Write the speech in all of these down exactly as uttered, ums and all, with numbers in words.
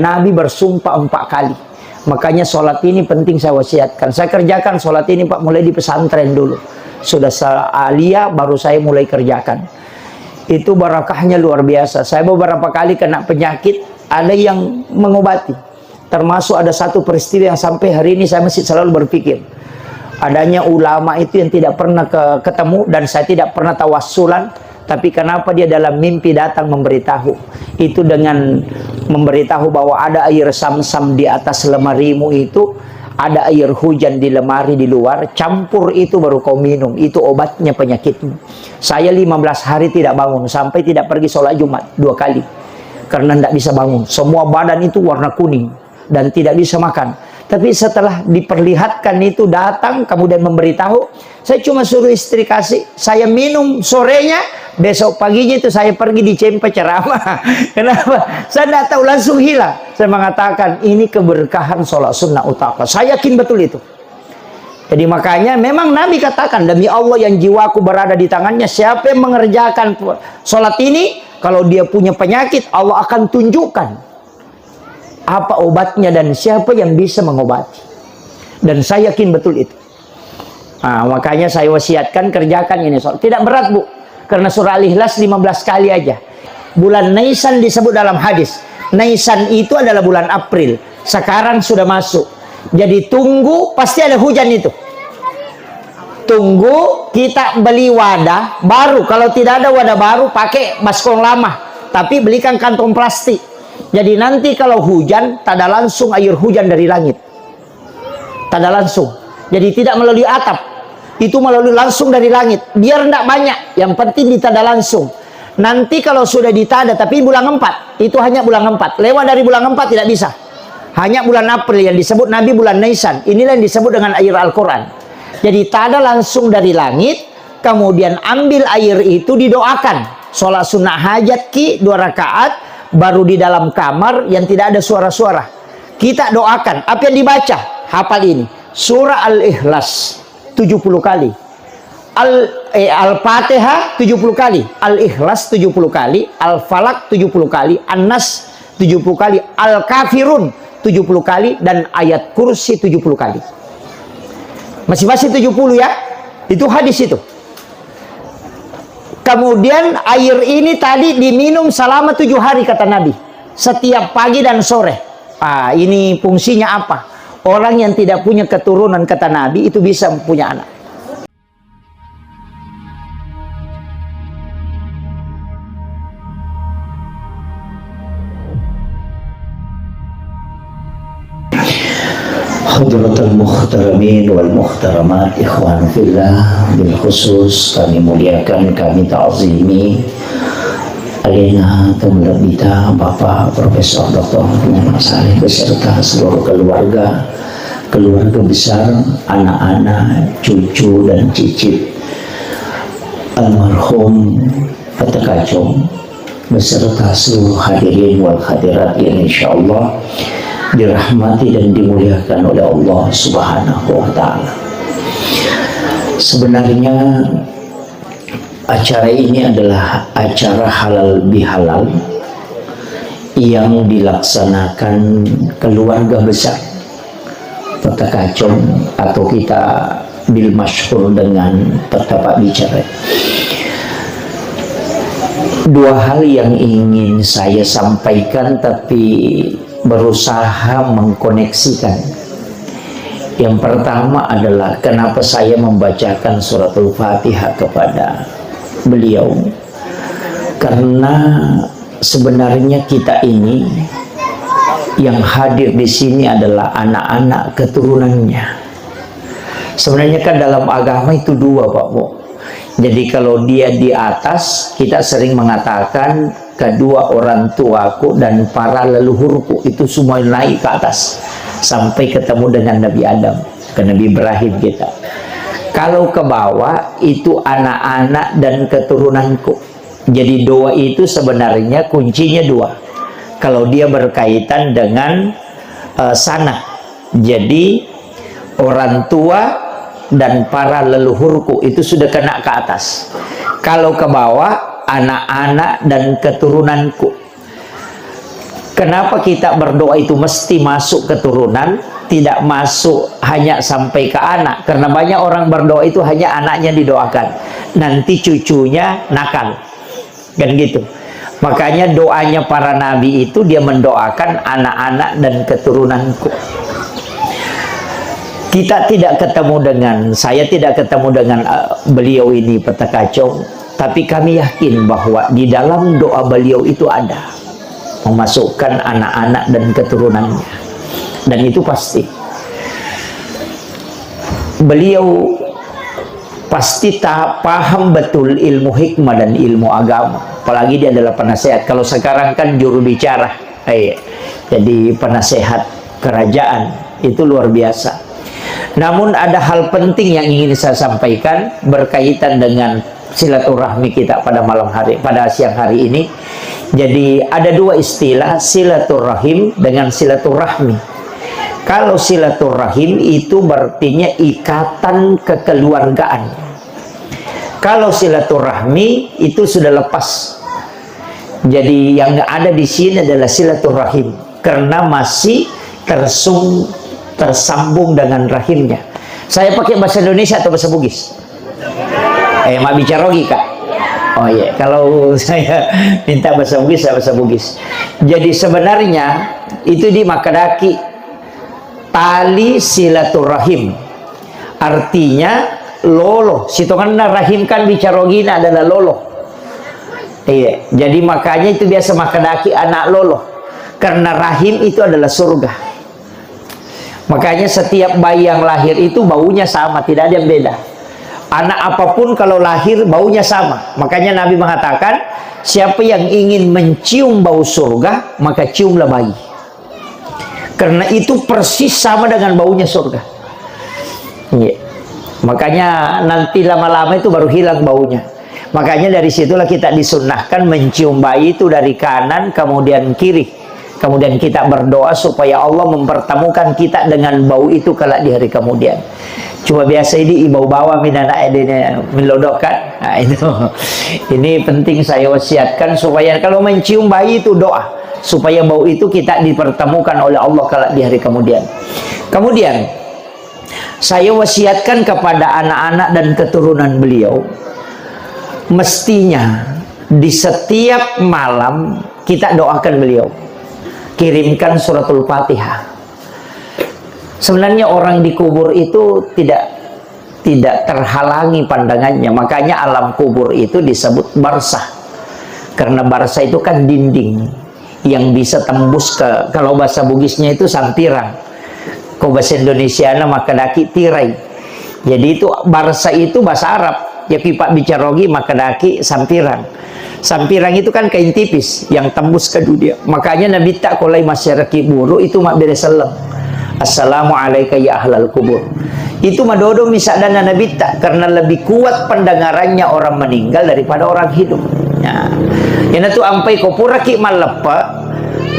Nabi bersumpah empat kali. Makanya sholat ini penting saya wasiatkan. Saya kerjakan sholat ini, Pak, mulai di pesantren dulu. Sudah saya alia, baru saya mulai kerjakan. Itu barakahnya luar biasa. Saya beberapa kali kena penyakit, ada yang mengobati. Termasuk ada satu peristiwa yang sampai hari ini saya masih selalu berpikir. Adanya ulama itu yang tidak pernah ke-, ketemu dan saya tidak pernah tawassulan, tapi kenapa dia dalam mimpi datang memberitahu? Itu dengan memberitahu bahwa ada air samsam di atas lemarimu itu, ada air hujan di lemari di luar, campur itu baru kau minum, itu obatnya penyakitmu. Saya lima belas hari tidak bangun, sampai tidak pergi sholat Jumat dua kali. Karena tidak bisa bangun. Semua badan itu warna kuning dan tidak bisa makan. Tapi setelah diperlihatkan itu datang, kemudian memberitahu, saya cuma suruh istri kasih, saya minum sorenya, besok paginya itu saya pergi di Cempa ceramah. Kenapa? Saya tidak tahu, langsung hilang. Saya mengatakan, "Ini keberkahan sholat sunnah utama." Saya yakin betul itu. Jadi makanya memang Nabi katakan, "Demi Allah yang jiwaku berada di tangannya, siapa yang mengerjakan sholat ini, kalau dia punya penyakit, Allah akan tunjukkan apa obatnya dan siapa yang bisa mengobati." Dan saya yakin betul itu. Ah, makanya saya wasiatkan kerjakan ini. So, tidak berat, Bu. Karena surah Al-Ikhlas lima belas kali aja. Bulan Naisan disebut dalam hadis. Naisan itu adalah bulan April. Sekarang sudah masuk. Jadi tunggu, pasti ada hujan itu. Tunggu, kita beli wadah baru. Kalau tidak ada wadah baru, pakai baskom lama. Tapi belikan kantong plastik. Jadi nanti kalau hujan, tada langsung air hujan dari langit. Tada langsung. Jadi tidak melalui atap. Itu melalui langsung dari langit. Biar ndak banyak, yang penting ditada langsung. Nanti kalau sudah ditada, tapi bulan empat, itu hanya bulan empat. Lewat dari bulan empat tidak bisa. Hanya bulan April yang disebut Nabi bulan Naisan. Inilah yang disebut dengan air Al-Quran. Jadi tada langsung dari langit, kemudian ambil air itu didoakan. Sholat sunnah hajat ki dua rakaat, baru di dalam kamar yang tidak ada suara-suara. Kita doakan. Apa yang dibaca? Hafal ini. Surah Al-Ikhlas tujuh puluh kali. Al, eh, Al-Fatihah tujuh puluh kali. Al-Ikhlas tujuh puluh kali. Al-Falak tujuh puluh kali. An-Nas tujuh puluh kali. Al-Kafirun tujuh puluh kali. Dan ayat kursi tujuh puluh kali. Masing-masing tujuh puluh ya. Itu hadis itu. Kemudian air ini tadi diminum selama tujuh hari, kata Nabi. Setiap pagi dan sore. Ah, ini fungsinya apa? Orang yang tidak punya keturunan, kata Nabi, itu bisa punya anak. Hadratal muhtaramin wal muhtaramat, ikhwan fillah, bil khusus kami muliakan, kami ta'zimi Alena Tumlebbita, Bapak Profesor Doktor Muhammad Saleh beserta seluruh keluarga, keluarga besar, anak-anak, cucu, dan cicit almarhum Pettakaco beserta seluruh hadirin wal hadirat yang insyaallah dirahmati dan dimuliakan oleh Allah Subhanahu wa Ta'ala. Sebenarnya, acara ini adalah acara halal bihalal yang dilaksanakan keluarga besar Pettakaco, atau kita bil masyhur dengan Petta Pabbicara. Dua hal yang ingin saya sampaikan, tapi berusaha mengkoneksikan. Yang pertama adalah kenapa saya membacakan suratul Fatihah kepada beliau. Karena sebenarnya kita ini yang hadir di sini adalah anak-anak keturunannya. Sebenarnya kan dalam agama itu dua, Pak Bu. Jadi kalau dia di atas, kita sering mengatakan kedua orang tuaku dan para leluhurku itu semua naik ke atas sampai ketemu dengan Nabi Adam, ke Nabi Ibrahim kita. Kalau ke bawah itu anak-anak dan keturunanku. Jadi doa itu sebenarnya kuncinya dua. Kalau dia berkaitan dengan, eh, sanak. Jadi orang tua dan para leluhurku itu sudah kena ke atas. Kalau ke bawah, anak-anak dan keturunanku. Kenapa kita berdoa itu mesti masuk keturunan, tidak masuk hanya sampai ke anak? Karena banyak orang berdoa itu hanya anaknya didoakan, nanti cucunya nakal. Kan gitu. Makanya doanya para nabi itu dia mendoakan anak-anak dan keturunanku. Kita tidak ketemu dengan, saya tidak ketemu dengan, eh, beliau ini, Petakacong, tapi kami yakin bahwa di dalam doa beliau itu ada memasukkan anak-anak dan keturunannya. Dan itu pasti. Beliau pasti ta-, paham betul ilmu hikmah dan ilmu agama. Apalagi dia adalah penasehat. Kalau sekarang kan juru bicara, eh, jadi penasehat kerajaan. Itu luar biasa. Namun ada hal penting yang ingin saya sampaikan berkaitan dengan silaturahmi kita pada malam hari, pada siang hari ini. Jadi ada dua istilah, silaturahim dengan silaturahmi. Kalau silaturahim itu berartinya ikatan kekeluargaan. Kalau silaturahmi itu sudah lepas. Jadi yang ada di sini adalah silaturahim karena masih tersung-, tersambung dengan rahimnya. Saya pakai bahasa Indonesia atau bahasa Bugis? Eh, mabbicara Ogi, Kak? Oh iya, kalau saya minta bahasa Bugis, saya bahasa Bugis. Jadi sebenarnya itu di makkadaki tali silaturahim. Artinya lolo. Sitongenna rahim kan bicara Ogina adalah lolo. Iya, jadi makanya itu biasa makkadaki anak lolo. Karena rahim itu adalah surga. Makanya setiap bayi yang lahir itu baunya sama, tidak ada yang beda. Anak apapun kalau lahir baunya sama. Makanya Nabi mengatakan, siapa yang ingin mencium bau surga, maka ciumlah bayi. Karena itu persis sama dengan baunya surga. Iya. Makanya nanti lama-lama itu baru hilang baunya. Makanya dari situlah kita disunnahkan mencium bayi itu dari kanan, kemudian kiri. Kemudian kita berdoa supaya Allah mempertemukan kita dengan bau itu kelak di hari kemudian. Cuma biasa ini bau bawang minana edene melodokan. Nah, itu. Ini penting saya wasiatkan supaya kalau mencium bayi itu doa supaya bau itu kita dipertemukan oleh Allah kelak di hari kemudian. Kemudian saya wasiatkan kepada anak-anak dan keturunan beliau, mestinya di setiap malam kita doakan beliau, kirimkan suratul Fatihah. Sebenarnya orang dikubur itu tidak, tidak terhalangi pandangannya. Makanya alam kubur itu disebut barzah. Karena barzah itu kan dinding yang bisa tembus ke, kalau bahasa Bugisnya itu sampirang. Ko bahasa Indonesiana makkadaki tirai. Jadi itu barzah itu bahasa Arab. Ya ki pabbicara Ogi makkadaki sampirang. Sampirang itu kan kain tipis yang tembus ke dunia. Makanya Nabitta ko lai masyarakat kubur itu mabbere selleng. Assalamu alaika ya ahlal kubur. Itu madodo misadana Nabitta karena lebih kuat pendengarannya orang meninggal daripada orang hidup. Ya. Iyanatu ampai ko puraki malleppe,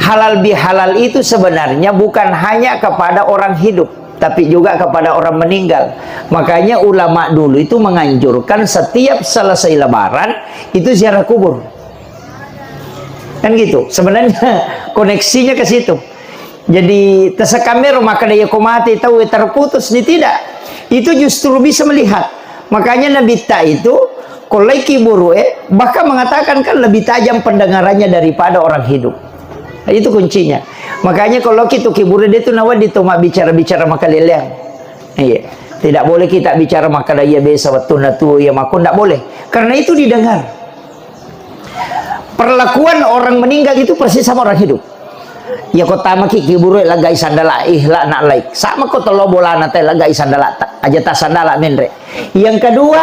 halal bihalal itu sebenarnya bukan hanya kepada orang hidup, tapi juga kepada orang meninggal. Makanya ulama dulu itu menganjurkan setiap selesai lebaran itu ziarah kubur. Kan gitu. Sebenarnya koneksinya ke situ. Jadi, tesekamero makkeda iya ko mate tau terputus ni, tidak. Itu justru bisa melihat. Makanya Nabitta itu, ko lai ki kubur e, bahkan mengatakan kan lebih tajam pendengarannya daripada orang hidup. Itu kuncinya. Makanya kalau kita kubur dia tu nawa di toma bicara-bicara makaleleang. Iya. Tidak boleh kita bicara makkeda iya biasa waktu natu iya mako, tidak boleh. Karena itu didengar. Perlakuan orang meninggal itu persis sama orang hidup. Ya ko tamaki kubur e lagai sandala, ikhla nak laik. Sama ko telo bolana te lagai sandala, aja ta sandala menre. Yang kedua,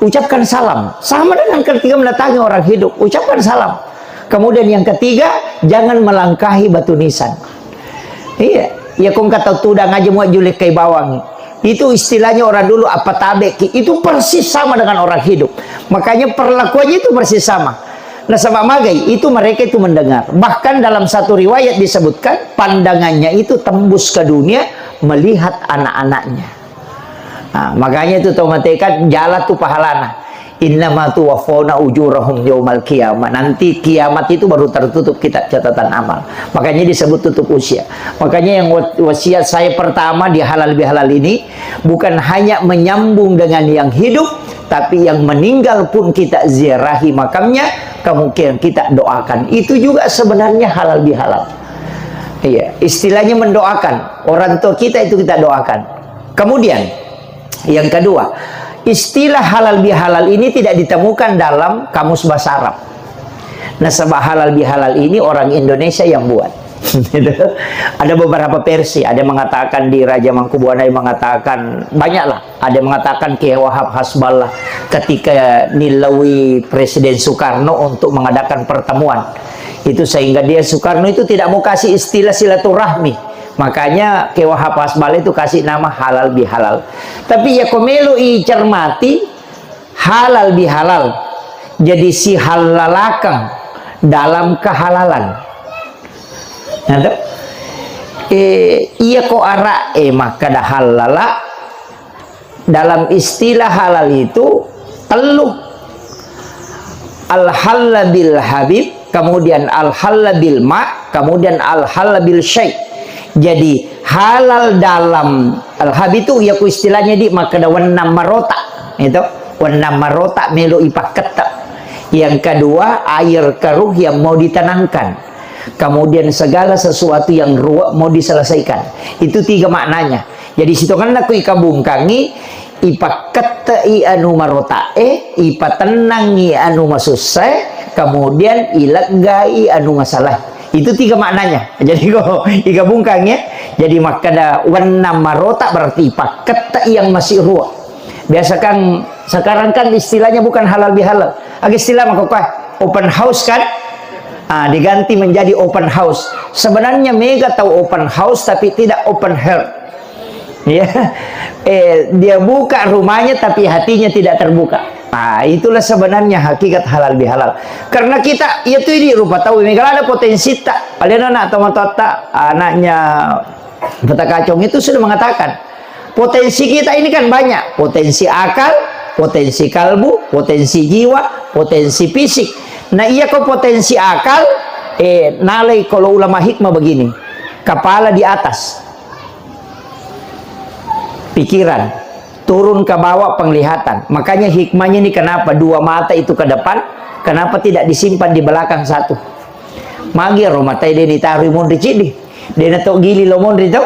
ucapkan salam. Sama dengan ketika mendatangi orang hidup, ucapkan salam. Kemudian yang ketiga, jangan melangkahi batu nisan. Iya, iya kong kata tudang aja mau julek kai bawang. Itu istilahnya orang dulu apa tabeki. Itu persis sama dengan orang hidup. Makanya perlakuannya itu persis sama. Nasaba magai, itu mereka itu mendengar. Bahkan dalam satu riwayat disebutkan, pandangannya itu tembus ke dunia melihat anak-anaknya. Nah, makanya itu tau mateka jala tu pahalana. Innama tuwaffawna ujurahum yaumal qiyamah. Nanti kiamat itu baru tertutup kitab catatan amal. Makanya disebut tutup usia. Makanya yang wa-, wasiat saya pertama di halal bihalal ini bukan hanya menyambung dengan yang hidup, tapi yang meninggal pun kita ziarahi makamnya, kemudian kita doakan. Itu juga sebenarnya halal bihalal. Iya, istilahnya mendoakan. Orang tua kita itu kita doakan. Kemudian, yang kedua, istilah halal bihalal ini tidak ditemukan dalam kamus bahasa Arab. Nasaba halal bihalal ini orang Indonesia yang buat. Gitu. Ada beberapa versi, ada yang mengatakan di Raja Mangkubuana, ada yang mengatakan, banyaklah, ada yang mengatakan Kiai Wahab Hasballah ketika nilaui Presiden Soekarno untuk mengadakan pertemuan. Itu sehingga dia, Soekarno itu tidak mau kasih istilah silaturahmi. Makanya Kiai Wahab Hasballah itu kasih nama halal bihalal. Tapi ya, ko melo i cermati, halal bihalal. Jadi sihallalakang dalam kehalalan. Nah, tuh. Eh, iya ko ara, eh, makkada hallala, dalam istilah halal itu tellu. Al-halla bil habib, kemudian al-halla bil ma, kemudian al-halla bil syai. Jadi halal dalam al-habib itu, ya, ku istilahnya di makkada wennang marota. Itu wennang marota melo ipakketta. Yang kedua, air keruh yang mau ditenangkan. Kemudian segala sesuatu yang ruwet mau diselesaikan. Itu tiga maknanya. Jadi sitongenna ku ikabungkangi, ipakkettei anu marotae, ipatennangi anu masussae, kemudian ileggai anu masalae. Itu tiga maknanya. Jadi ko ikabungkangi, ya. Jadi makkada wennang marota berarti ipakkette yang masih ruwet. Biasa kan sekarang kan istilahnya bukan halal bihalal. Aga istilah mako kuah? Open house kan? Ah, diganti menjadi open house. Sebenarnya mega tau open house tapi tidak open heart. Ya. Eh, dia buka rumahnya tapi hatinya tidak terbuka. Nah, itulah sebenarnya hakikat halal bihalal. Karena kita, iya tu ini rupa tau, mega ada potensi tak. Paling anak teman tak, anaknya Kota Kacong itu sudah mengatakan, potensi kita ini kan banyak, potensi akal, potensi kalbu, potensi jiwa, potensi fisik. Nah, iya ko potensi akal, eh, nalai kalau ulama hikmah begini, kepala di atas, pikiran, turun ke bawah penglihatan. Makanya hikmahnya ini kenapa dua mata itu ke depan, kenapa tidak disimpan di belakang satu? Magi ro matai de' ni tarui monri cidi. De' na to gili lo monri to.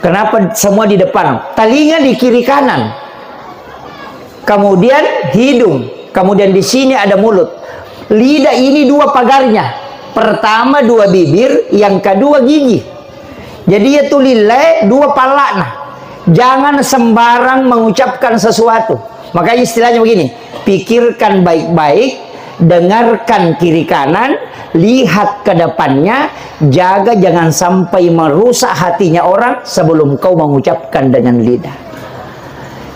Kenapa semua di depan? Talinga di kiri kanan. Kemudian hidung. Kemudian di sini ada mulut. Lidah ini dua pagarnya. Pertama dua bibir, yang kedua gigi. Jadi ya tu lillae dua palla'na. Jangan sembarang mengucapkan sesuatu. Makanya istilahnya begini, pikirkan baik-baik, dengarkan kiri kanan, lihat ke depannya, jaga jangan sampai merusak hatinya orang sebelum kau mengucapkan dengan lidah.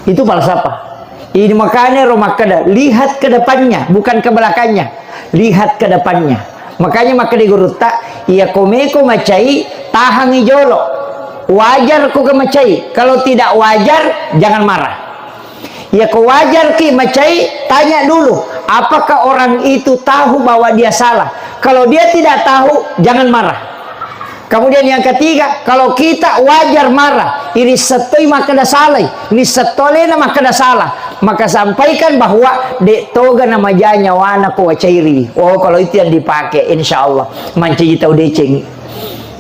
Itu falsafah. Ini makanya ro makkeda, lihat ke depannya, bukan ke belakangnya. Lihat ke depannya. Makanya makkeda gurutta, iya ko meko macai, tahangi jolo. Wajar ko ke macai. Kalau tidak wajar, jangan marah. Ya, ko wajar ki macai, tanya dulu, apakah orang itu tahu bahwa dia salah? Kalau dia tidak tahu, jangan marah. Kemudian yang ketiga, kalau kita wajar marah, ini setoi makkeda salah, ini setolena makkeda salah, maka sampaikan bahwa de' toga na maja nyawana ko wacairi. Oh, kalau itu yang dipakai, insya Allah mancaji tau deceng.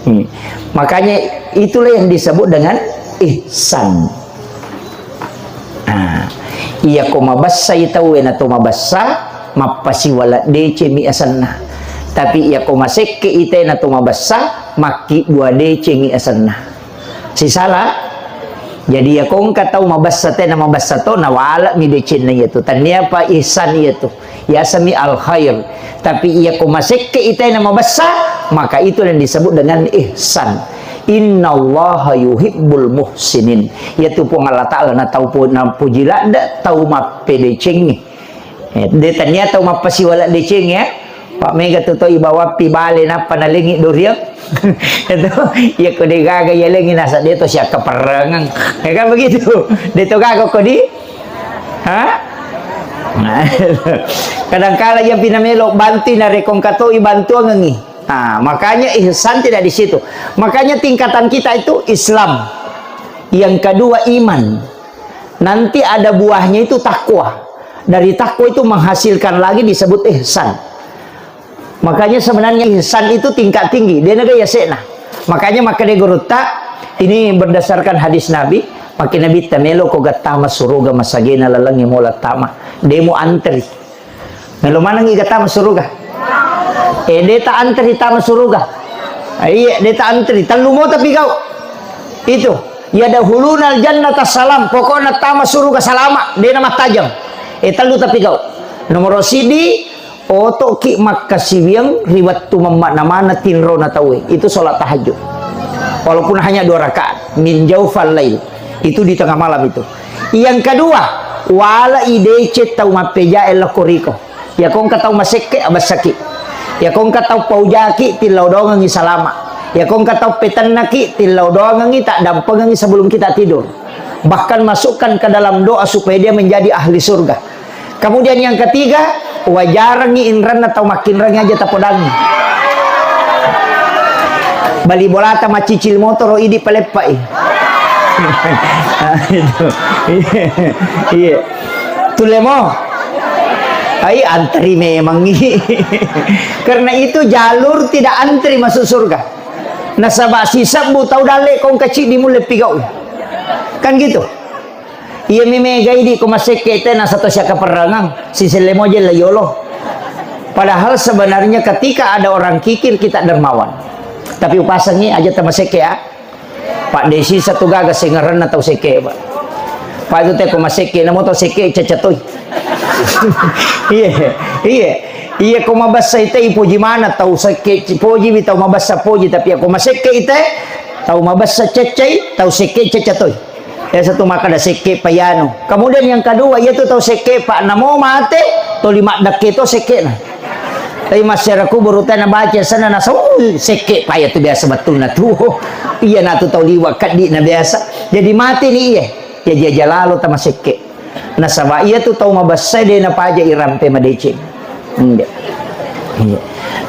Hmm. Makanya itulah yang disebut dengan ihsan. Nah, iya ko mabessai tauwe na to mabessa, mappasiwala decemi asenna. Tapi iya ko masekke ite na to mabessa, makkibbua decemi asenna. Sisala? Jadi iya ko engka tau mabessa te na mabessa to, nawala mi decenna iya tu. Tannia pa ihsan iya tu. Yasami al khair. Tapi iya ko masekke ite na mabessa, maka itu yang disebut dengan ihsan. Innallaha yuhibbul muhsinin. Yaitu Puang Allah Ta'ala na tau pu-, na puji ladde, tau mappedecengi. Eh, de tania tau mappasiwala deceng ya. Pak mega tu to ibawa pi bale nappa nalengi duriang. Itu, iya ko de gaga iya lengi nasa de to siakka perengeng. Ya kan begitu. De to gaga ko di? Ha? Kadangkala iya pinamelo bantu narekong katoi bantuangengi. Nah, makanya ihsan tidak di situ. Makanya tingkatan kita itu Islam. Yang kedua iman. Nanti ada buahnya itu takwa. Dari takwa itu menghasilkan lagi disebut ihsan. Makanya sebenarnya ihsan itu tingkat tinggi, de naga yasekna. Makanya makkeda gurutta, ini berdasarkan hadis Nabi, makkeda Nabi, "Tamelo ko gattama suruga masagena lalengnge mola tama, demo antri." Melo manengi gattama suruga. Eh, deta antri tama suruga. Eh, iya, deta antri. Tellu mo tapi kau. Itu. Ya dahulunal jannata salam. Pokokna tama suruga salama. Dena mattajeng. Eh, tellu tapi kau. Nomor sidi, oto'ki makkasiwiang ri wettu mammakna maneng tinrona tauwe. Itu sholat tahajud. Walaupun hanya dua rakaat. Min jaufal lail. Itu di tengah malam itu. Yang kedua, wala idece tau mappejae lokko riko. Yakongka tau masekke, abessaki. Yakongka tau paujaki, tillau doangengi salama. Yakongka tau petennaki, tillau doangengi, taddampengengi sebelum kita tidur. Bahkan masukkan ke dalam doa supaya dia menjadi ahli surga. Kemudian yang ketiga, wajarengngi inrenna tau makkinrengngi aja tapodangngi. Bali bolata maccicil motoro idi paleppai. Nah, itu. Iya. Iya. Tulle mo. Ai antri memang. Karena itu jalur tidak antri masuk surga. Nasaba sisebbu tau dalle kongka ciddi mulle pigau. Kan gitu. Iya mi mega idi ko masekke te nasato siakaperrangang, siselle moje la yolo. Padahal sebenarnya ketika ada orang kikir kita dermawan. Tapi upasengi aja tamasekke ya. Pak Desi satu gaga sengerenna tau sekke, Pak. Pak itu te ko masekke namo tau sekke caca toi. Iya, iya. Iya ko mabessa ite ipoji mana tau sekke poji mi tau mabessa poji tapi ko masekke ite tau mabessa cecai tau sekke caca toi. Biasa tu makkeda sekke payanu. Kemudian yang kedua, iya tu tau sekke pa namo mate, toli maddekke to sekkena. Tapi masyarakat kubur utai nabaca sana nasa, "Uh, sekke pa iya tu biasa bettunna tu." Iya na tu tau liwa keddi na biasa. Jadi mate ni iya. Ya jaja lalo tama sekke. Nasaba iya tu tau mabessa de napaja irampe madeceng. Iya. Iya.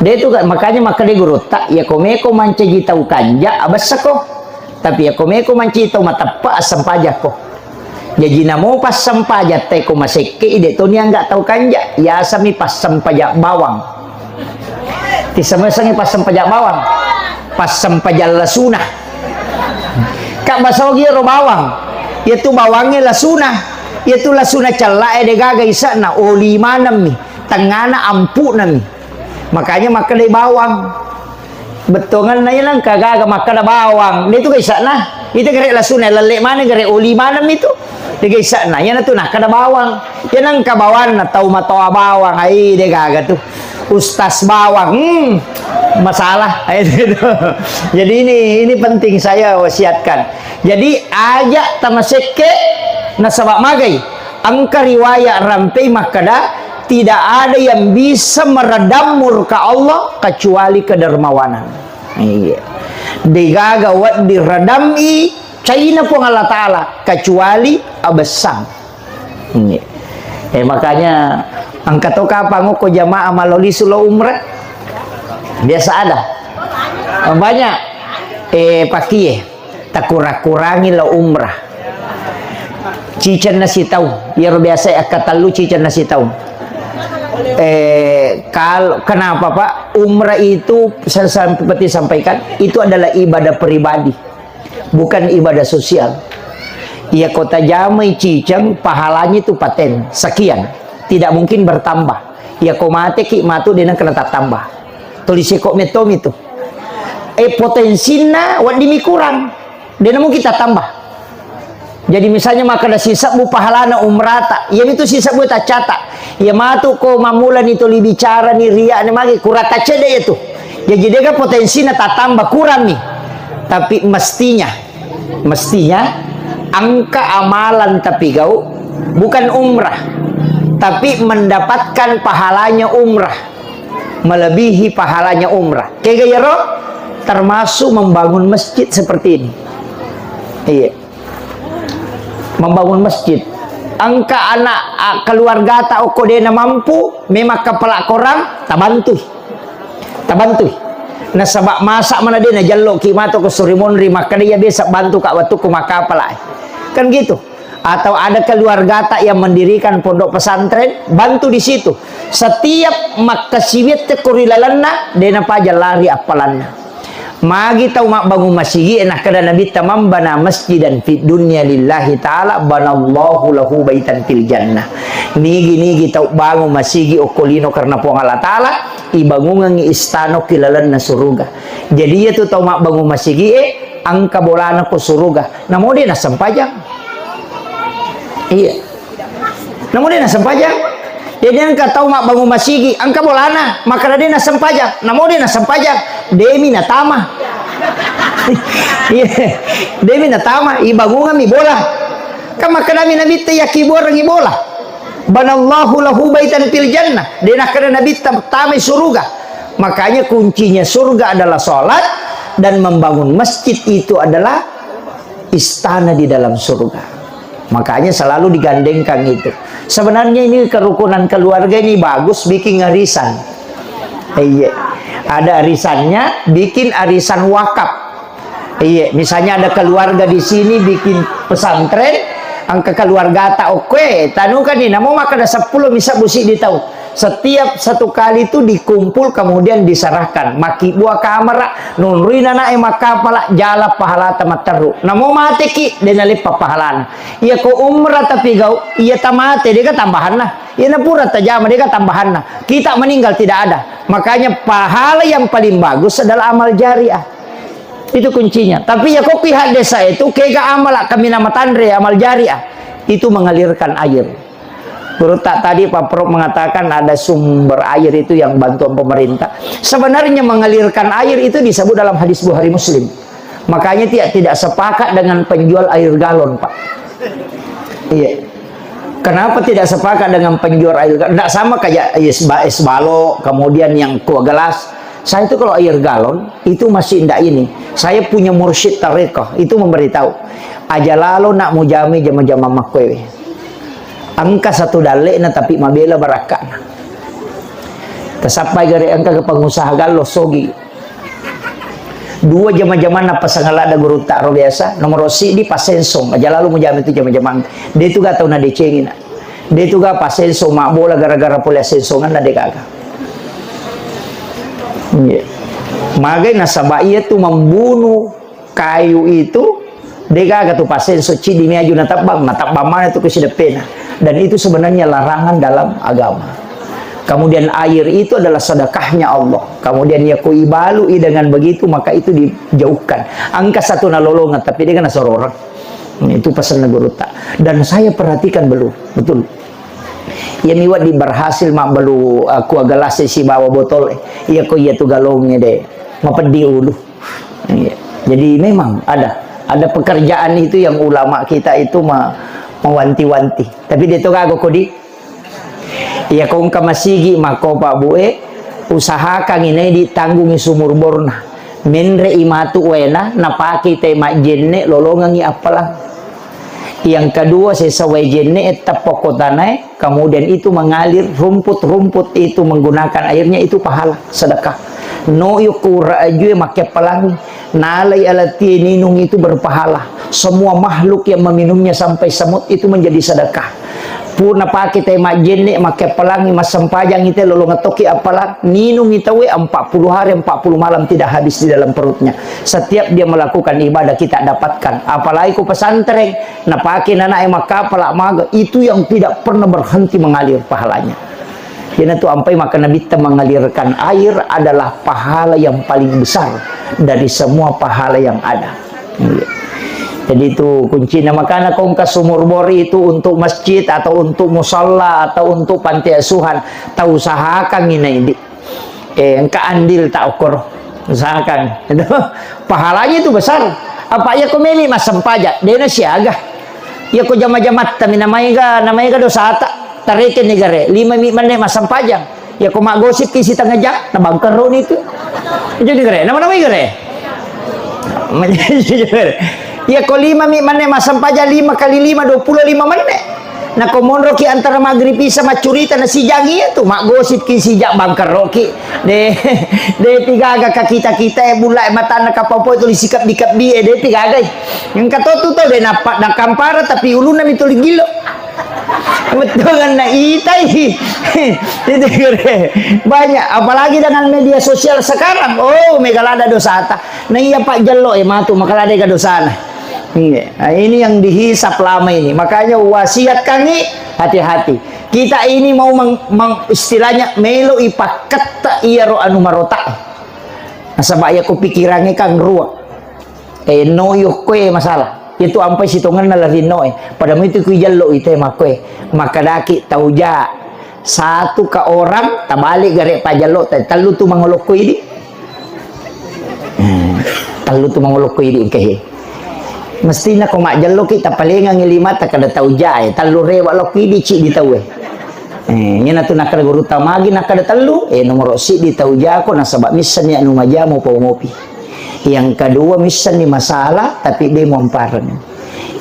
De tu makanya makkeda gurutta, ya komeko mancaji tau kanja abessako. Tapi yakko meko manci tau mateppe assempajakko. Jaji namo passempajang te ko masekke i de to niangga tau kanja, yasami passempajang bawang. Tisemesengi passempajang bawang. Passempajang lasuna. Kak basogi ro bawang. Yatu bawangnge lasuna. Yatu lasuna cella e de gaga ise'na oli manemmi. Tengngana ampu'nami. Makanya makkedai bawang. Bettuangenna iya nengka gaga makkeda bawang. De tu gaisa'na. Ita gare lasuna lalle maneng gare oli maneng itu. De gaisa'na. Iya natu nakkeda bawang. Iya nengka bawanna tau matoa bawang. Ai de gaga tu. Ustaz bawang. Hmm. Masalah. Ai, itu. Jadi ini ini penting saya wasiatkan. Jadi aja tamasekke nasaba magai. Engka riwayat rampei makkeda, tidak ada yang bisa meredam murka Allah kecuali kedermawanan. Iya. Degaga wedding redam'i caina Puang Allah Ta'ala kecuali abessang. Iya. Eh, makanya engka to kapang okko jamaah malolisu lo umrah. Biasa ada. Banyak. Eh, pakie. Takura-kurangi lo umrah. Ciceng nasitau. Iyaro biasa akkatellu ciceng nasitau. Eh, kal-, kenapa, Pak? Umrah itu, saya seperti sampaikan, itu adalah ibadah pribadi, bukan ibadah sosial. Iya, kota jamai ciceng, pahalanya itu paten, sekian. Tidak mungkin bertambah. Iya, ko mateki, matu dena kena tatambah. Tuli seko mettomi tu. Eh, potensinna weddimi kurang. Dena mungkin tatambah. Jadi misalnya makkeda sisebbu pahalana umrata, iyamitu sisebbu taccata. Iya matu ko mammulani tuli bicarani ria'ni magi kurang taccede itu. Jadi dega potensinna tatambah kurangmi. Tapi mestinya, mestinya engka amalan tapi gau bukan umrah, tapi mendapatkan pahalanya umrah. Melebihi pahalanya umrah. Kega iyaro? Termasuk membangun masjid seperti ini. Iya. Membangun masjid. Engka anak, a, keluargata okko de namampu, memang kepala korang, tabantui. Tabantui. Nasaba masa mana de najelloki mato ko suri monri, makkeda iya biasa bantu ka wettukku makkapala. Kan gitu. Atau ada keluargata yang mendirikan pondok pesantren, bantu di situ. Setiap makkasiwiatte ko ri lalenna, de napaja lari appalanna. Magi tau mabbangung masigi e, nakkeda Nabitta, "Man bana masjidan fid dunya lillahi ta'ala, banallahu lahu baitan fil jannah." Nigi-nigi tau bangung masigi okko lino karena Puang Allah Ta'ala, ibangungengngi istana ki lalenna suruga. Jadi, iya tu tau mabbangung masigi e, engka bolana ko suruga. Namo de nassempajang. Iya. Namo de nassempajang. Jadi engka tau mabbangung masigi, engka bolana, makkeda de nassempajang. Namo de nassempajang. Demi natama. Iya. Demi natama, ibangungengngi bola. Kan makkedami Nabitta, iya kibuarengngi bola. Banallahu lahu baitan fil jannah. De nakkeda Nabitta tamai suruga. Makanya kuncinya surga adalah salat dan membangun masjid itu adalah istana di dalam surga. Makanya selalu digandengkan itu. Sebenarnya ini kerukunan keluarga ini bagus bikin arisan. Iya. Ada arisannya, bikin arisan wakaf. Iya, misalnya ada keluarga di sini bikin pesantren, engka keluargata okkoe, tanu kan ini, namo makkeda seppulo misal busi di tau. Setiap satu kali itu dikumpul, kemudian diserahkan. Makkibua kamera, nonroi nanae makkapala, jala pahalata matteru. Namo mateki, de naleppa pahalana. Iya ko umrah tapi gau, iya tamate, dega tambahanna. Iya napura tajama, dega tambahanna. Kita meninggal tidak ada. Makanya pahala yang paling bagus adalah amal jariah. Itu kuncinya. Tapi ya kok pihak desa itu, kega amala kaminang matanre amal jariah. Itu mengalirkan air. Gurutta tadi Pak Prof mengatakan ada sumber air itu yang bantuan pemerintah. Sebenarnya mengalirkan air itu disebut dalam hadis Bukhari Muslim. Makanya tidak, tidak sepakat dengan penjual air galon, Pak. Iya. Kenapa tidak sepakat dengan penjual air galon? Nggak sama kayak es ba-, es balok, kemudian yang aqua gelas. Saya itu kalau air galon, itu masih ndak ini. Saya punya mursyid tarekat, itu memberitahu. Aja lalo nak mujami jama-jama makkoe. Engka satu dalle'na tapi mabela barakka'na. Tasappai gare engka ke pengusaha gallo sogi. Dua jama-jamanna pasang ladda gurutta ro biasa. Nomoro siddi pasensong. Aja lalo mujami tu jama-jamang. De tu ga tau nadecengi na. De tu ga pasensong mabbola gara-gara pole asensonganna de gaga. Iya. Magai nasaba iya tu membunuh kayu itu, de gaga tu pasenso ciddi mi aju natebbang, natebbang mana tu ku sideppena. Dan itu sebenarnya larangan dalam agama. Kemudian air itu adalah sedekahnya Allah. Kemudian ya ku ibalu i dengan begitu, maka itu dijauhkan. Engka satu nalolongan, tapi de ga nasororang. Itu pesanna gurutta. Dan saya perhatikan belum, betul. Iya mi wedding berhasil mabbalu, uh, aqua gelas sibawa botol. Iya ko iya tu galongnge de. Mapeddi ulu. Iya. Jadi memang ada, ada pekerjaan itu yang ulama kita itu me-, mewanti-wanti. Tapi de to gaga kodi. Iya ko engka masigi makko Pak Bu e, usahakan ini ditanggungi sumur borna. Menre i matu wena, napake te majjenne lolongengi appalang. Yang kedua, sesa wae jenne e teppo ko tanae, kemudian itu mengalir rumput-rumput itu menggunakan airnya itu pahala, sedekah. No yukura ajue make pelangi, nalai alatie ninung itu berpahala. Semua makhluk yang meminumnya sampai semut itu menjadi sedekah. Purna pake te majjenne, make pelangi, massempajang ite lolong tokki appalang, ninung itawe empat puluh hari, empat puluh malam tidak habis di dalam perutnya. Setiap dia melakukan ibadah kita dapatkan. Apalagi ku pesantren, napake nanae makkapala maga, itu yang tidak pernah berhenti mengalir pahalanya. Iyanatu ampai maka Nabitta mengalirkan air adalah pahala yang paling besar dari semua pahala yang ada. Iya. Jadi itu kuncinya. Makanya kongka sumur bor itu untuk masjid atau untuk musalla atau untuk panti asuhan, tau usahakan ini di, eh, engka andil tak ukur. Usahakan. Itu pahalanya itu besar. Apa iya ko memi massempajang, dena siaga. Iya ko jama-jamatta mi namaega, namaega dosata. Tareke ni gare, lima mi menne massempajang. Iya ko maggosip ki sitengah jam, na bangkero ni tu. Jadi gare, nama-nama gare. Iya ko lima mi menne massempajang, lima kali lima, dua puluh lima menne. Nako monroki antara maghrib isya maccurita na sijang iya tu, maggosipki sijang bangkeroki. De, de tigaga kakita-kita e bulla e matanna kapapoi tuli sikebbi-kebbi e, de tigagai. Engka to tu tau de nappa nakampara tapi ulunna mi tuli gillo. Bettuanna itai. Itu kere. Banyak, apalagi dengan media sosial sekarang. Oh, mega lada dosata. Na iya pajjello e matu maka lada ega dosana. Iya. Nah, ini yang dihisap lama ini. Makanya wasiatkangi hati-hati. Kita ini mau meng-, meng-, istilahnya melo ipakketta iyaro anu marota. Nasaba iya ko pikirangnge kan ruweng. Eh, no yo koe masalah. Itu ampai sitongenna larinno e. Pada itu ku jallo ite makkoe. Makadaki tau ja. Satu ka orang tabalik gare pajallo ta tellu tu mangolokko idi. Hmm, tellu tu mangolokko idi engkahe. Mestina ko majjalloki tapalengangi lima ta kada tau ja e. Tellu rewa lokko idi ci di tau e. Eh, iyana tu nakkada guru tamagi nakkada tellu, eh, nomoro siddi tau jako nasaba missenni anu majamu pau mopi. Yang kedua, missenni masalah, tapi de muampareng.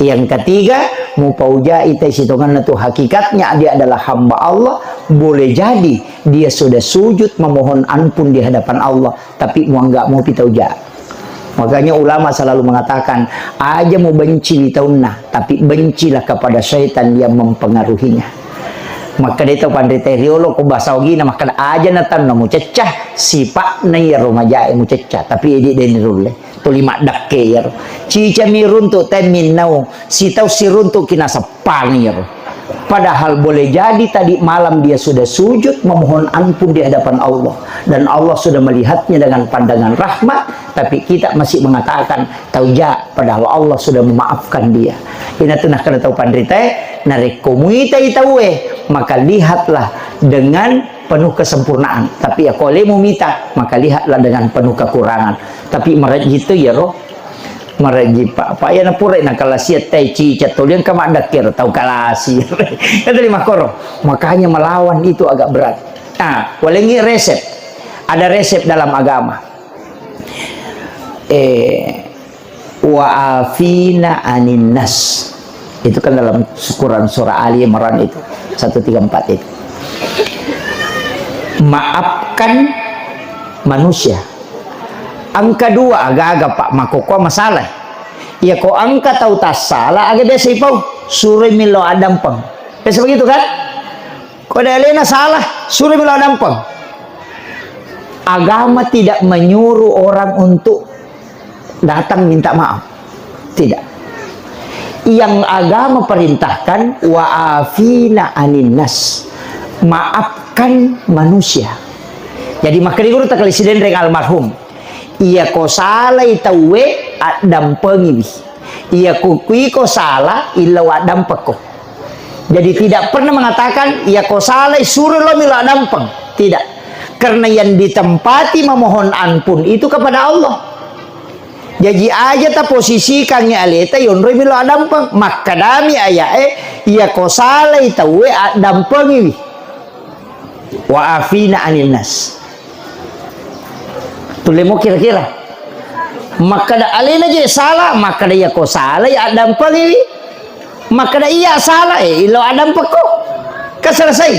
Yang ketiga, mupaujai tai sitongenna tu hakikatnya dia adalah hamba Allah, boleh jadi dia sudah sujud memohon ampun di hadapan Allah, tapi muanggap mopi tau ja. Makanya ulama selalu mengatakan, aja mubenci wi taunna, tapi bencilah kepada syaitan yang mempengaruhinya. Makkeda tau panrita riolo ko bahasa ogina makkeda aja na tanna mucecca, sipa'na iyaro majae mucecca, tapi idi deni rulle. Tuli maddakke iyaro. Cicami runtu temminnau, sitau siruntu kinaseppa iyaro. Padahal boleh jadi tadi malam dia sudah sujud memohon ampun di hadapan Allah dan Allah sudah melihatnya dengan pandangan rahmat, tapi kita masih mengatakan tau ja, padahal Allah sudah memaafkan dia. Ina tu nakkeda tau panritae, narekko muitai taue, maka lihatlah dengan penuh kesempurnaan. Tapi ya, ko le mumita, maka lihatlah dengan penuh kekurangan. Tapi marejji to iyaro, marejji, Pak. Pak, ya napura na kalasi tai cica toliang ka maddakkero tau kalasi. Kan tadi makkoro. Makanya melawan itu agak berat. Ah, walengi resep. Ada resep dalam agama. Eh, wa afina anin nas. Itu kan dalam Quran surah Ali Imran itu, satu tiga empat itu. Maafkan manusia. Engka dua aga-aga, Pak, makkokkoe masalah. Iya ko engka tau tassala, aga biasa ipau? Suroi millau addampeng. Biasa begitu kan? Ko de alena salah, suroi millau addampeng. Agama tidak menyuruh orang untuk datang minta maaf. Tidak. Yang agama perintahkan, wa afina anin nas. Maafkan manusia. Jadi, makkeda guru takali sidenreng almarhum. Iya ko salai tauwe, addampengiwi. Iya ko kuiko sala, illau addampekko. Jadi tidak pernah mengatakan, iya ko salai, suro lo milo addampeng. Tidak. Karena yang ditempati memohon ampun itu kepada Allah. Jaji aja taposisikangngi aleta yonroi milo addampeng. Makkedami ayae, iya ko salai tauwe, addampengiwi. Wa afina anin nas. Tullemo kira-kira. Makkeda alena je salah, makkeda iya ko salai addampengiwi. Makkeda iya salah, eh, ilo addampekko. Kan selesai.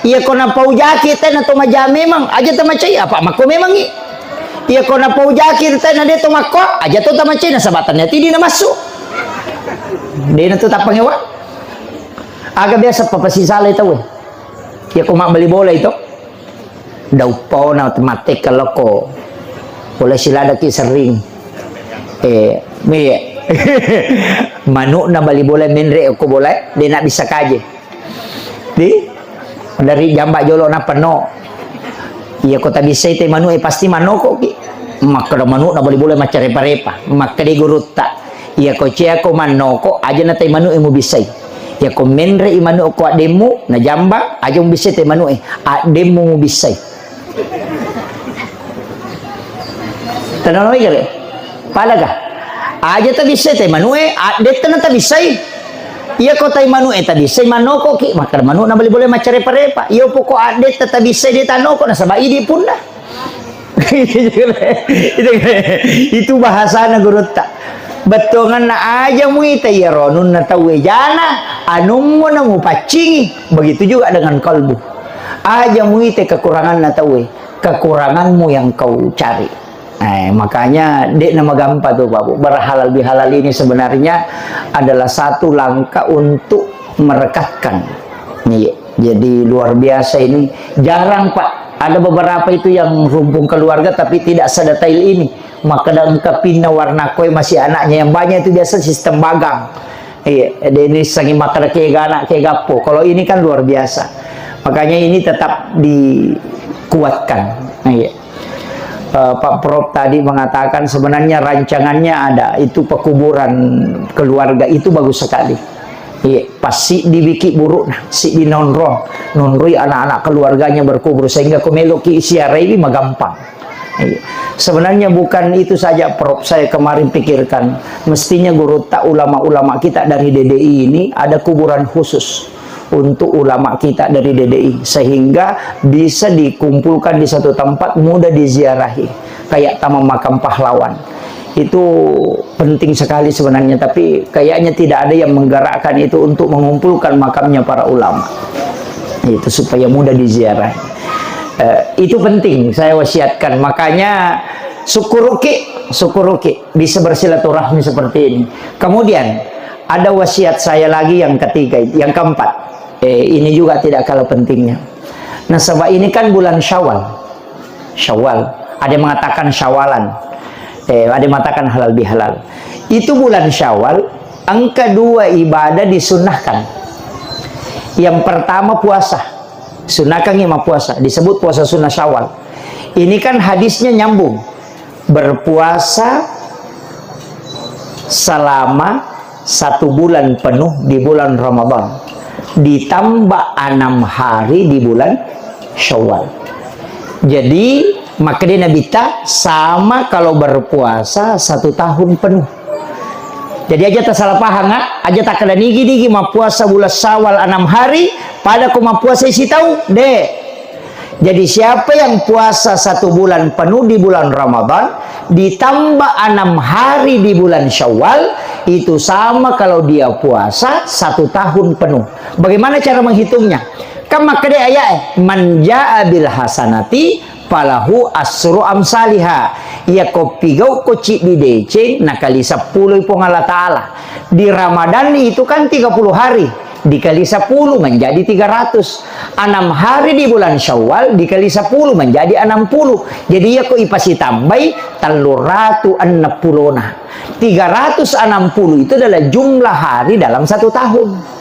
Iya ko napaujaki tena to maja memang, aja tamacai, apa makko memangi. Iya ko napaujaki tena de to makko, aja to tamacai, nasaba tania tidi namassu. Dena to tappangewa. Aga biasa papasisalai tau. Iya ko mabbali bola itu. Dauppona mattekka lokko. Bola siladaki sering. Eh, mi. Manukna bali bola menre ko bola, de na bisa kaje. Di? Dari jamba jolo na penno. Iya ko tabissai te manu e pasti manoko ki. Makkeda manukna bali bola maccarepa-repa. Makkeda gurutta. Iya ko cia ko manoko aja na te manu e mubissai. Iya ko menre i manu ko addemmu na jamba aja mubissai te manu e. Addemmu mubissai. Tenang lagi kali. Palaga. Aja tabissai te manu e, addetta na tabissai. Iya ko tai manu e tabissai manoko ki, makkeda manu na bali bola maccarepa-repa. Iya poko addetta tabissai de tanoko nasaba idi punna. Itu bahasana gurutta. Bettuangenna aja muita iyaro anunna tauwe jana, anummu na mupaccingi. Begitu juga dengan kalbu. Aja muita kekuranganna tauwe, kekuranganmu yang kau cari. Eh, makanya dek nama gampang tuh, Pak Bu. Berhalal bihalal ini sebenarnya adalah satu langkah untuk merekatkan. Iya. Jadi luar biasa ini. Jarang, Pak. Ada beberapa itu yang rumpun keluarga tapi tidak sedetail ini. Makkeda engka pinna warna koe masih anaknya yang banyak itu biasa sistem bagang. Iya, jadi ini sanging makkeda kega anak, kega appo. Kalau ini kan luar biasa. Makanya ini tetap dikuatkan. Iya. Eh, Pak Prof tadi mengatakan sebenarnya rancangannya ada, itu pekuburan keluarga itu bagus sekali. Iya, pas siddi wiki burukna, siddi nonrong, nonroi anak-anak keluarganya berkubur sehingga ko meloki siaraiwi magampang. Iya. Sebenarnya bukan itu saja, Prof, saya kemarin pikirkan. Mestinya guru tak ulama-ulama kita dari D D I ini ada kuburan khusus untuk ulama kita dari D D I sehingga bisa dikumpulkan di satu tempat, mudah diziarahi. Kayak Taman Makam Pahlawan. Itu penting sekali sebenarnya, tapi kayaknya tidak ada yang menggerakkan itu untuk mengumpulkan makamnya para ulama. Itu supaya mudah diziarahi. Eh, itu penting saya wasiatkan. Makanya syukuruki, syukuruki bisa bersilaturahmi seperti ini. Kemudian ada wasiat saya lagi yang ketiga, yang keempat. Eh, ini juga tidak kalah pentingnya. Nasaba ini kan bulan Syawal. Syawal. Ada yang mengatakan Syawalan. Eh, ada yang mengatakan halal bihalal. Itu bulan Syawal, engka dua ibadah disunnahkan. Yang pertama puasa. Sunnahkan ima puasa. Disebut puasa sunnah Syawal. Ini kan hadisnya nyambung. Berpuasa selama satu bulan penuh di bulan Ramadan, ditambah enam hari di bulan Syawal. Jadi, makkeda Nabitta sama kalau berpuasa satu tahun penuh. Jadi aja tak salah paham, ah. Aja tak kada nigi-nigi mappuasa bulan Syawal enam hari, pada ko mappuasa isi tahu, deh. Jadi, siapa yang puasa satu bulan penuh di bulan Ramadan, ditambah enam hari di bulan Syawal, itu sama kalau dia puasa satu tahun penuh. Bagaimana cara menghitungnya? Kan makkeda ayat, eh, "Man jaa bil hasanati falahu asru amsaliha." Iya ko pigau ko ciddi deceng, nakali seppulo Puang Allah Ta'ala. Di Ramadan itu kan tiga puluh hari. Dikali sepuluh menjadi tiga ratus. Enam hari di bulan Syawal dikali sepuluh menjadi enam puluh. Jadi, iya ko ipasitambai, telluratu enneng pulona. Tiga ratus enam puluh itu adalah jumlah hari dalam satu tahun.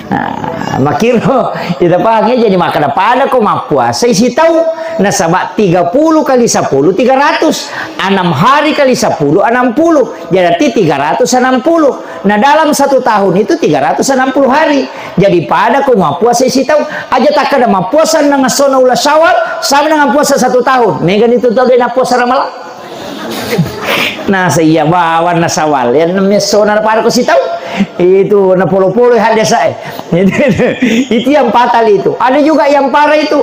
Nah, makkiro, kita paham ya, jadi makkeda pada ko mappuasa isi tahu. Nasaba tiga puluh kali sepuluh, tiga ratus. Enam hari kali sepuluh, enam puluh. Jadi, tiga ratus enam puluh. Nah, dalam satu tahun itu tiga ratus enam puluh hari. Jadi, pada ko mappuasa isi tahu, aja takkeda mappuasa enneng essona uleng Syawal, sama dengan puasa satu tahun. Mega ni tu tau de' nappuasa Ramalang. Nah, seiya bawanna Syawal, ya, enneng essona pada ko sitau. Itu na polo-polo hadis saya. Itu yang fatal itu. Ada juga yang parah itu.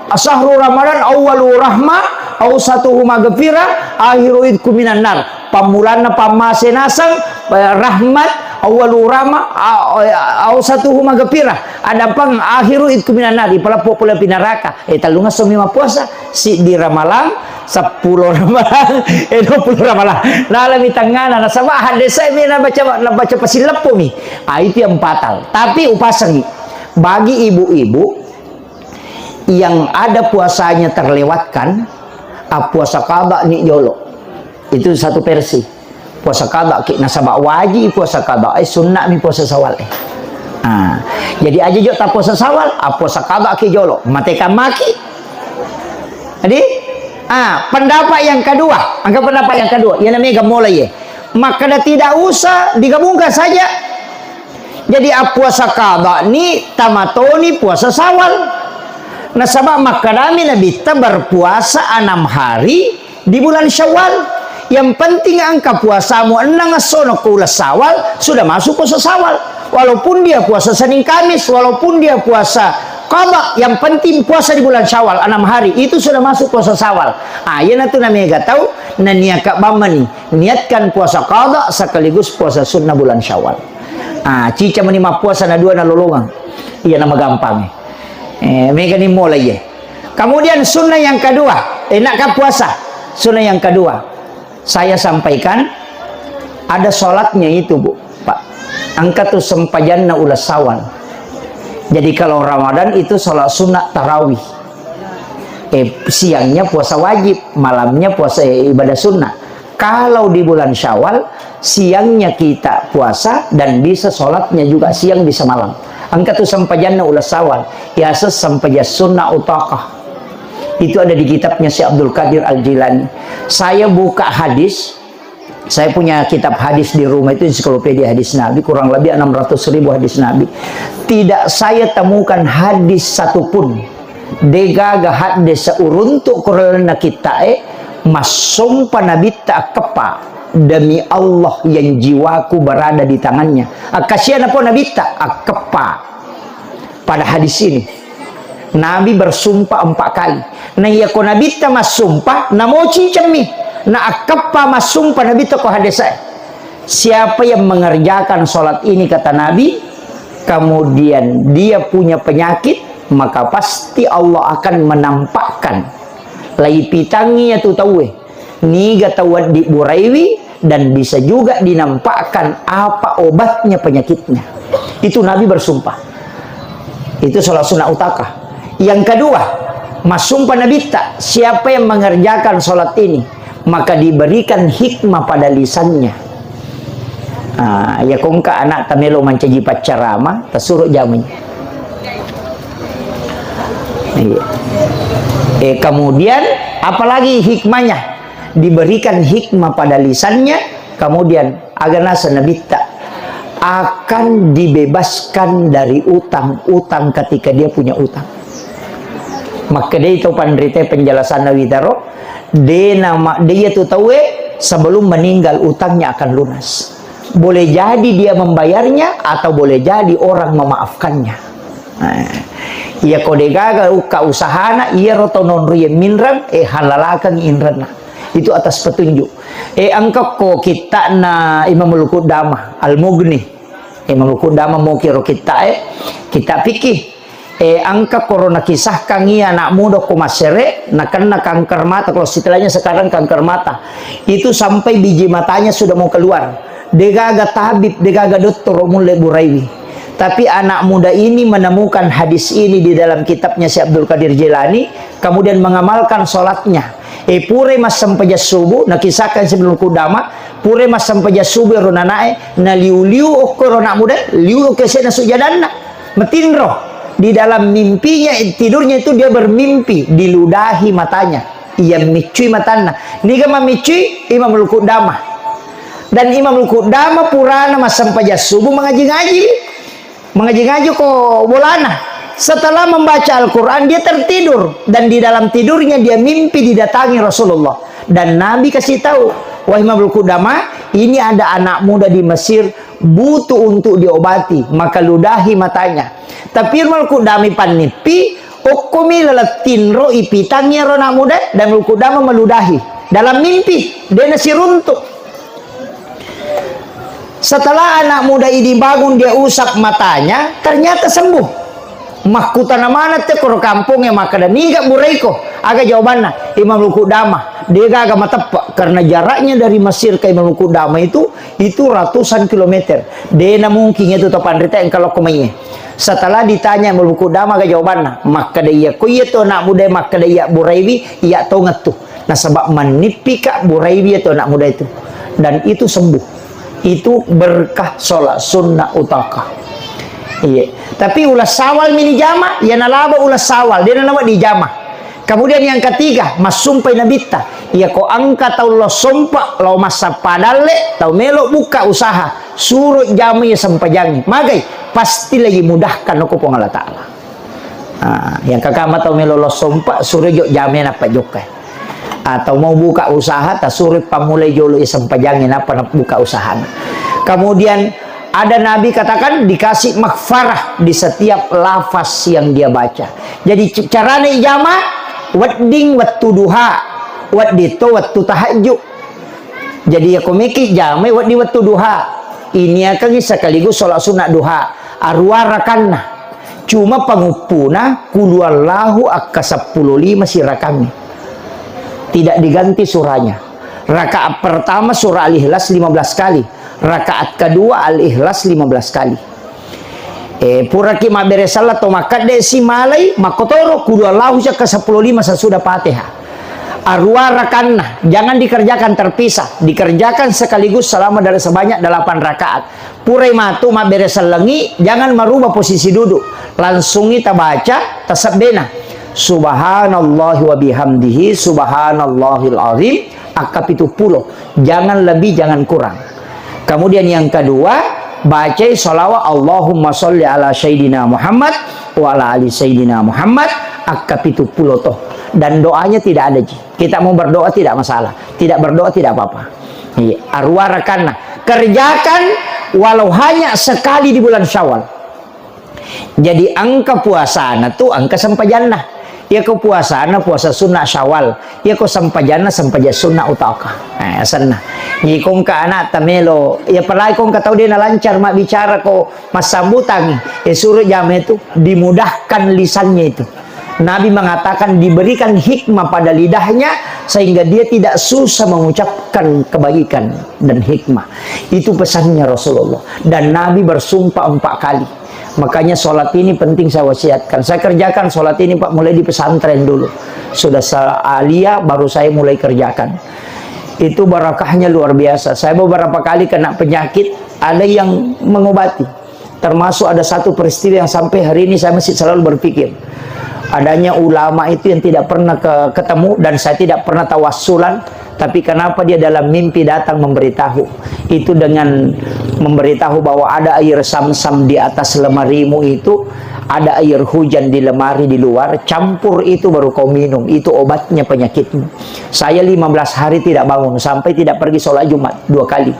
Syahru Ramadan awwalu rahmah, awsatuhu maghfirah, akhiru idku minan nar. Pammulanna pammase naseng, eh, rahmat, awwalu rahmah, a-, a-, awsatuhu maghfirah. Adapang akhiru idku minan nar, ipaleppo pole pi naraka. Eh, tellungesso mi mappuasa, siddi Ramalang, seppulo Ramalang, eh, dua puluh Ramalang. Lalami tengngana, nasaba hadde' sai mi nabaca, nabaca pasileppo mi. Ah, itu yang fatal. Tapi upasengi, bagi ibu-ibu, yang ada puasanya terlewatkan, ah, puasa qada ni jolo. Itu satu versi. Puasa qada ki, nasaba wajib puasa qada, eh, sunna mi puasa Syawal, eh. Ah, jadi aja jo ta puasa Syawal, ah, puasa qada ki jolo. Mate kamaki. Jadi, ah, pendapat yang kedua, angka pendapat yang kedua, iya namanya mulai, eh. Makkeda tidak usah, digabungkan saja. Jadi, appuasa qada ni tamatoni puasa Syawal. Nasaba makkedami Nabitta berpuasa enam hari di bulan Syawal. Yang penting engka puasamu enneng essono ko uleng Syawal, sudah masuk puasa Syawal. Walaupun dia puasa Senin Kamis, walaupun dia puasa qada, yang penting puasa di bulan Syawal, enam hari, itu sudah masuk puasa Syawal. Ah, iyanatu namega tau, naniaka bammani, niatkan puasa qada sekaligus puasa sunnah bulan Syawal. Ah, cica mani mappuasa na dua nalolongang. Iya, nama gampang. Eh, mega ni mulai, ya. Kemudian sunnah yang kedua, enakka puasa. Sunnah yang kedua, saya sampaikan, ada sholatnya itu, Bu, Pak. Engka tu sempajanna uleng Syawal. Jadi kalau Ramadan itu sholat sunat tarawih. Eh, siangnya puasa wajib, malamnya puasa, eh, ibadah sunnah. Kalau di bulan Syawal, siangnya kita puasa dan bisa sholatnya juga siang bisa malam. Engka tu sempajanna uleng Syawal, yaseng sempajang sunnah utakah. Itu ada di kitabnya Syekh Abdul Qadir Al-Jilani. Saya buka hadis, saya punya kitab hadis di rumah itu, ensiklopedia hadis Nabi, kurang lebih enam ratus ribu hadis Nabi. Tidak saya temukan hadis satupun, degaga hadis uruntuk kurelna kittae, massompa Nabitta akkeppa, "Demi Allah yang jiwaku berada di tangannya." Akkasiana po Nabitta, akkeppa. Pada hadis ini, Nabi bersumpah empat kali. Na iyako Nabitta massumpah, namo cicemmi. Na akkeppa massumpah Nabitta ko hadis saya. Siapa yang mengerjakan sholat ini, kata Nabi, kemudian dia punya penyakit, maka pasti Allah akan menampakkan, laipitangi ya tu tauwe. Niga tau wedding buraiwi dan bisa juga dinampakkan apa obatnya penyakitnya. Itu Nabi bersumpah. Itu sholat sunnah utakah. Yang kedua, massumpah Nabitta, siapa yang mengerjakan sholat ini, maka diberikan hikmah pada lisannya. Ah, ya kongka anak tamelo mancaji paccarama, tasuro jamai. Iya. Eh, kemudian, apalagi hikmahnya? Diberikan hikmah pada lisannya, kemudian aga naseng Nabitta, akan dibebaskan dari utang-utang ketika dia punya utang. Makkedai to panrita penjelasanna witaro, de nama, de iya tu tauwe sebelum meninggal utangnya akan lunas. Boleh jadi dia membayarnya atau boleh jadi orang memaafkannya. Nah, iya ko degaga ukka usahana, iyaro to nonroi minreng, eh, halalakeng inrenna. Itu atas petunjuk. Eh, engka ko kitta'na Imamul Qudamah, Al-Mughni. Imamul Qudamah mokiro kitta, eh, kitta fikih. Eh, engka koro nakisahkan iya anak muda ko masere, nakenna kanker mata, kalau istilahnya sekarang kanker mata. Itu sampai biji matanya sudah mau keluar. Degaga tabib, degaga dottoro mulle buraiwi. Tapi anak muda ini menemukan hadis ini di dalam kitabnya Syekh Abdul Qadir Jailani, kemudian mengamalkan sholatnya. Eh, purai massempajang subuh, nakisahkan sebelum kudama, purai massempajang subuh ero nanae, naliu-liu okko ero anak muda, liu okko sena sujadanna. Matinro. Di dalam mimpinya, tidurnya itu dia bermimpi, diludahi matanya. Iya miccui matanna. Niga mamiccui? Imamul Qudamah. Dan Imamul Qudamah purana massempajang subuh mangaji-ngaji. Mengaji-ngaji ko bolana. Setelah membaca Al-Quran, dia tertidur. Dan di dalam tidurnya, dia mimpi didatangi Rasulullah. Dan Nabi kasih tahu, "Wahai Imamul Qudama, ini ada anak muda di Mesir, butuh untuk diobati. Maka ludahi matanya." Tapi Imamul Qudama pannippi, okkomi laleng tinro ipitangi ero anak muda, dan Imamul Qudama meludahi. Dalam mimpi, dia nasiruntuk. Setelah anak muda ini bangun, dia usap matanya, ternyata sembuh. Makkutana maneng te koro kampongnge, makkeda, "Niga buraiko?" Aga jawabanna, "Imamul Qudama, degaga mateppe'," karena jaraknya dari Mesir ke Imamul Qudama itu, itu ratusan kilometer. Dena mungkin itu to panrita engka lokko maiye. Setelah ditanya Imamul Qudama, aga jawabanna, makkeda, "Iya ko iya to anak muda makkeda iya buraiwi, iya tongettu." Nasaba mannippika buraiwi atau anak muda itu. Dan itu sembuh. Itu berkah sholat sunnah utaka. Iya. Tapi uleng Syawal mini jama, ya nalaba uleng Syawal, dia nanawa di jama. Kemudian yang ketiga, massumpai Nabitta. Iya ko engka tau lo sompa, lo massappa dalle, tau melo buka usaha, suro jama iya sempajangi. Magai, pasti lagi mudahkan ko Puang Allah Ta'ala. Ah, yang kakak mata melo lo sompa, suro jo jame nappa jokka. Atau mau buka usaha, tasuroi pammulai jolo i sempajangnge, nappa nabuka usahana. Kemudian ada Nabi katakan dikasih maghfirah di setiap lafaz yang dia baca. Jadi c-, carana ijama, wedding wettu duha, wedding to wettu tahajud. Jadi, yako meki jamai wedding wettu duha, iniakangi sekaligus sholat sunnah duha, arua rakanna. Cuma panguppuna kuluallahu akka seppulo lima sirakangngi. Tidak diganti surahnya. Rakaat pertama surah Al-Ikhlas lima belas kali. Rakaat kedua Al-Ikhlas lima belas kali. Eh, puraki mabbere sallang to makkadde si malai, makkotoro kuluallahu cakka seppulo lima sesudah Fatihah. Arua rakanna, jangan dikerjakan terpisah, dikerjakan sekaligus selama dari sebanyak delapan rakaat. Purai matu mabbere sellengi, jangan merubah posisi duduk. Langsungi tabaca tasabbena. Subhanallahi wa bihamdihi, subhanallahil azim, akka pitu pulo. Jangan lebih, jangan kurang. Kemudian yang kedua, bacai salawat Allahumma sholli ala sayyidina Muhammad wa ala ali sayyidina Muhammad, akka pitu pulo to. Dan doanya tidak ada ji. Kita mau berdoa tidak masalah. Tidak berdoa tidak apa-apa. Iya, arua rakanna. Kerjakan walau hanya sekali di bulan Syawal. Jadi engka puasana tu engka sempajanna. Iyako puasana puasa sunnah Syawal, iyako sempajanna sempajang sunnah utaka. Eh, asenna. Jadi ko engka anakta melo, ya apalagi ko engka tau de nalancar mabbicara ko massambutang, eh, suruh jama itu dimudahkan lisannya itu. Nabi mengatakan diberikan hikmah pada lidahnya sehingga dia tidak susah mengucapkan kebaikan dan hikmah. Itu pesannya Rasulullah. Dan Nabi bersumpah empat kali. Makanya sholat ini penting saya wasiatkan. Saya kerjakan sholat ini, Pak, mulai di pesantren dulu. Sudah sa-, aliyah, baru saya mulai kerjakan. Itu barakahnya luar biasa. Saya beberapa kali kena penyakit, ada yang mengobati. Termasuk ada satu peristiwa yang sampai hari ini saya masih selalu berpikir. Adanya ulama itu yang tidak pernah ke-, ketemu dan saya tidak pernah tawassulan, tapi kenapa dia dalam mimpi datang memberitahu? Itu dengan memberitahu bahwa ada air samsam di atas lemarimu itu, ada air hujan di lemari di luar, campur itu baru kau minum, itu obatnya penyakitmu. Saya lima belas hari tidak bangun, sampai tidak pergi sholat Jumat dua kali.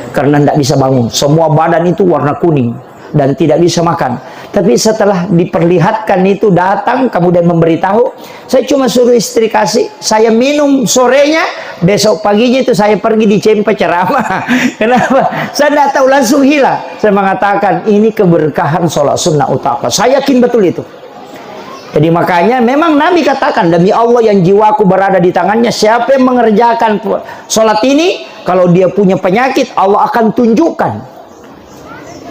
Karena tidak bisa bangun. Semua badan itu warna kuning dan tidak bisa makan. Tapi setelah diperlihatkan itu datang, kemudian memberitahu, saya cuma suruh istri kasih, saya minum sorenya, besok paginya itu saya pergi di Cempa ceramah. Kenapa? Saya tidak tahu, langsung hilang. Saya mengatakan, ini keberkahan sholat sunnah utaka. Saya yakin betul itu. Jadi makanya memang Nabi katakan, "Demi Allah yang jiwaku berada di tangannya, siapa yang mengerjakan pu-, sholat ini, kalau dia punya penyakit, Allah akan tunjukkan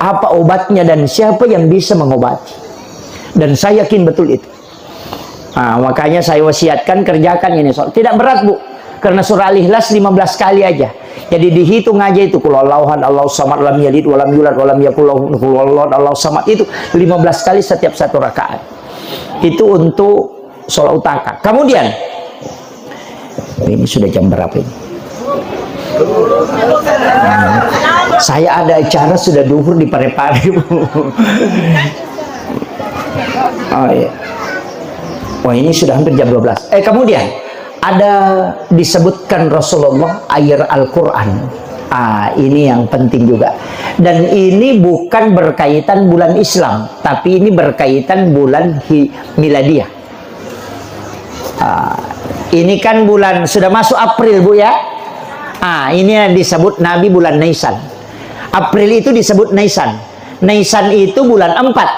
apa obatnya dan siapa yang bisa mengobati." Dan saya yakin betul itu. Nah, makanya saya wasiatkan kerjakan ini sholat. Tidak berat, Bu. Karena surah Al-Ikhlas lima belas kali aja. Jadi dihitung aja itu, qul huwallahu ahad, Allahu samad, lam yalid walam yulad walam yakul lahu, qul huwallahu ahad, Allahu samad, itu lima belas kali setiap satu rakaat. Itu untuk sholat utaka. Kemudian, ini sudah jam berapa ini? Saya ada acara sudah duhur di Parepare, Bu. Oh, iya. Wah, ini sudah hampir jam dua belas. Eh, kemudian ada disebutkan Rasulullah air Al-Quran. Ah, ini yang penting juga. Dan ini bukan berkaitan bulan Islam, tapi ini berkaitan bulan hi-, miladiah. Ah, ini kan bulan, sudah masuk April, Bu, ya. Ah, ini yang disebut Nabi bulan Nisan. April itu disebut Nisan. Nisan itu bulan empat.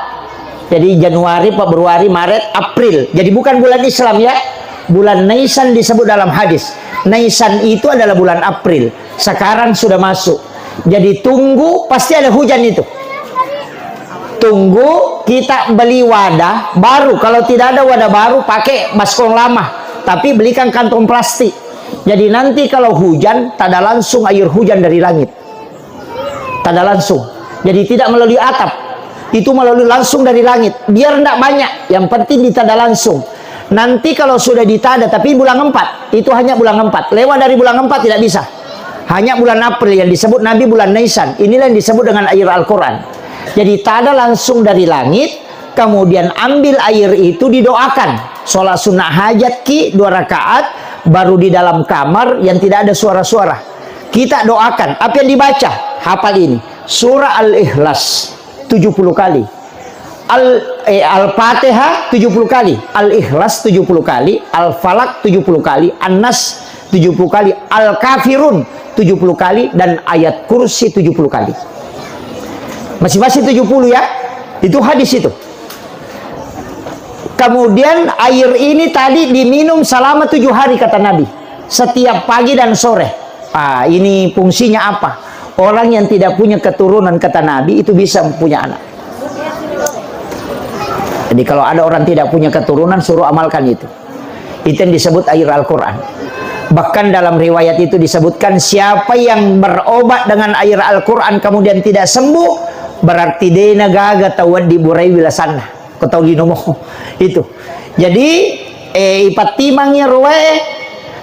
Jadi Januari, Februari, Maret, April. Jadi bukan bulan Islam, ya. Bulan Nisan disebut dalam hadis. Nisan itu adalah bulan April. Sekarang sudah masuk. Jadi tunggu, pasti ada hujan itu. Tunggu kita beli wadah baru. Kalau tidak ada wadah baru, pakai baskom lama. Tapi belikan kantong plastik. Jadi nanti kalau hujan, tada langsung air hujan dari langit. Tada langsung. Jadi tidak melalui atap. Itu melalui langsung dari langit. Biar ndak banyak, yang penting ditada langsung. Nanti kalau sudah ditada, tapi bulan empat, itu hanya bulan empat. Lewat dari bulan empat tidak bisa. Hanya bulan April yang disebut Nabi bulan Nisan. Inilah yang disebut dengan air Al-Quran. Jadi tada langsung dari langit, kemudian ambil air itu didoakan. Sholat sunnah hajat ki dua rakaat, Baru di dalam kamar yang tidak ada suara-suara. Kita doakan. Apa yang dibaca? Hafal ini. Surah Al-Ikhlas tujuh puluh kali. Al, eh, Al-Fatihah tujuh puluh kali, Al-Ikhlas tujuh puluh kali, Al-Falaq tujuh puluh kali, An-Nas tujuh puluh kali, Al-Kafirun tujuh puluh kali, dan Ayat Kursi tujuh puluh kali. Masing-masing tujuh puluh ya. Itu hadis itu. Kemudian air ini tadi diminum selama tujuh hari, kata Nabi. Setiap pagi dan sore. Ah, ini fungsinya apa? Orang yang tidak punya keturunan, kata Nabi, itu bisa punya anak. Jadi kalau ada orang tidak punya keturunan, suruh amalkan itu. Itu yang disebut air Al-Quran. Bahkan dalam riwayat itu disebutkan, siapa yang berobat dengan air Al-Quran kemudian tidak sembuh, berarti dena gaga tau di burai wilasanna. Ko tau linomo. Itu. Jadi, eh, ipattimang iyaro wae,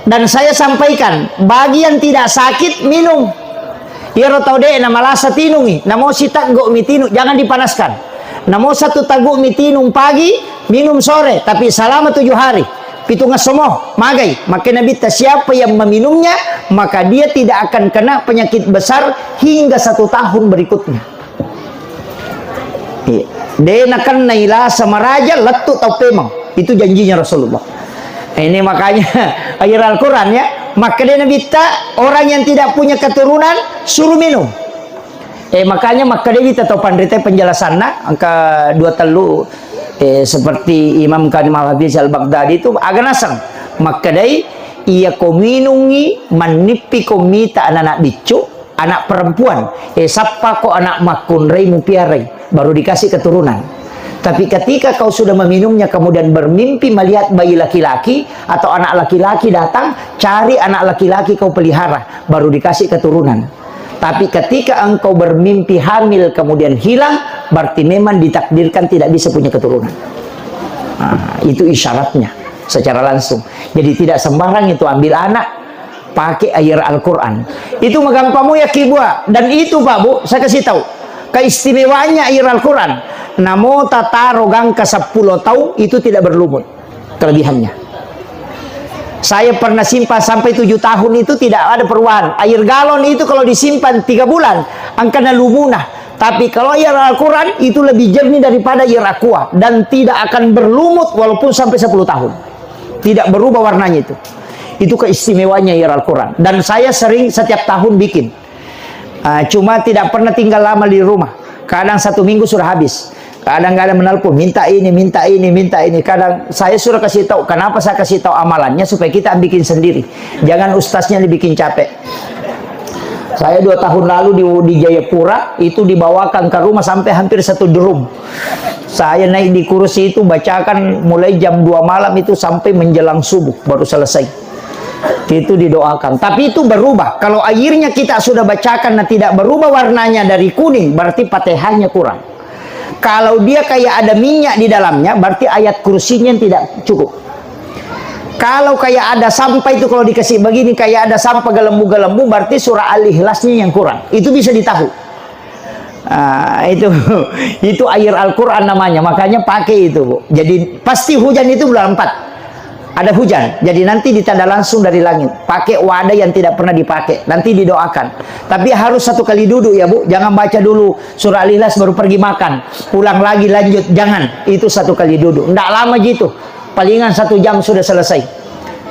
dan saya sampaikan, bagi yang tidak sakit, minum. Iyaro tau de' namalasa tinungi, namo siteggu mi tinu, jangan dipanaskan. Namo satu teggu mi tinung pagi, minum sore, tapi selama tujuh hari. Pitungngesso mo, magai. Makkeda Nabitta, siapa yang meminumnya, maka dia tidak akan kena penyakit besar hingga satu tahun berikutnya. Iya. De' nakennai lasa maraja, lettu tau pemeng. Itu janjinya Rasulullah. Ini makanya air Al-Quran ya. Makkeda Nabitta, orang yang tidak punya keturunan, suruh minum. Eh, makanya makkedai tau panrita penjelasanna, engka dua tellu, eh, seperti Imam Kadim Al-Hafiz Al-Baghdadi itu, aga naseng. Makkedai, iya ko minungi, mannippi ko mita anak-anak biccu, anak perempuan, eh, sappa ko anak makkunrai mupiarai, baru dikasih keturunan. Tapi ketika kau sudah meminumnya, kemudian bermimpi melihat bayi laki-laki atau anak laki-laki datang, cari anak laki-laki kau pelihara, baru dikasih keturunan. Tapi ketika engkau bermimpi hamil kemudian hilang, berarti memang ditakdirkan tidak bisa punya keturunan. Nah, itu isyaratnya secara langsung. Jadi tidak sembarang itu ambil anak, pakai air Al-Quran. Itu magampang mo ya kibua. Dan itu, Pak Bu, saya kasih tahu. Keistimewaannya air Al-Quran. Namo tataro gangka sepuluh tahun, itu tidak berlumut. Kelebihannya. Saya pernah simpan sampai tujuh tahun itu tidak ada perubahan. Air galon itu kalau disimpan tiga bulan, angkana lumuna. Tapi kalau air Al-Quran itu lebih jernih daripada air aqua dan tidak akan berlumut walaupun sampai sepuluh tahun. Tidak berubah warnanya itu. Itu keistimewaannya air Al-Quran. Dan saya sering setiap tahun bikin. Ah, cuma tidak pernah tinggal lama di rumah. Kadang satu minggu sudah habis. Kadang-kadang menelpon, minta ini, minta ini, minta ini. Kadang saya sudah kasih tahu. Kenapa saya kasih tahu amalannya? Supaya kita bikin sendiri. Jangan ustaznya dibikin capek. Saya dua tahun lalu di, di Jayapura, itu dibawakan ke rumah sampai hampir satu drum. Saya naik di kursi itu, bacakan mulai jam dua malam itu sampai menjelang subuh, baru selesai. Itu didoakan. Tapi itu berubah. Kalau airnya kita sudah bacakan dan tidak berubah warnanya dari kuning, berarti Fatihahnya kurang. Kalau dia kayak ada minyak di dalamnya, berarti ayat kursinya yang tidak cukup. Kalau kayak ada sampah itu, kalau dikasih begini, kayak ada sampah gelembu-gelembu, berarti surah Al-Ikhlasnya yang kurang. Itu bisa ditahu. Ah, itu, itu air Al-Quran namanya, makanya pakai itu, Bu. Jadi, pasti hujan itu bulan empat. Ada hujan, jadi nanti ditanda langsung dari langit. Pakai wadah yang tidak pernah dipakai, nanti didoakan. Tapi harus satu kali duduk ya, Bu. Jangan baca dulu surah Al-Ikhlas baru pergi makan. Pulang lagi lanjut, jangan. Itu satu kali duduk. Ndak lama gitu. Palingan satu jam sudah selesai.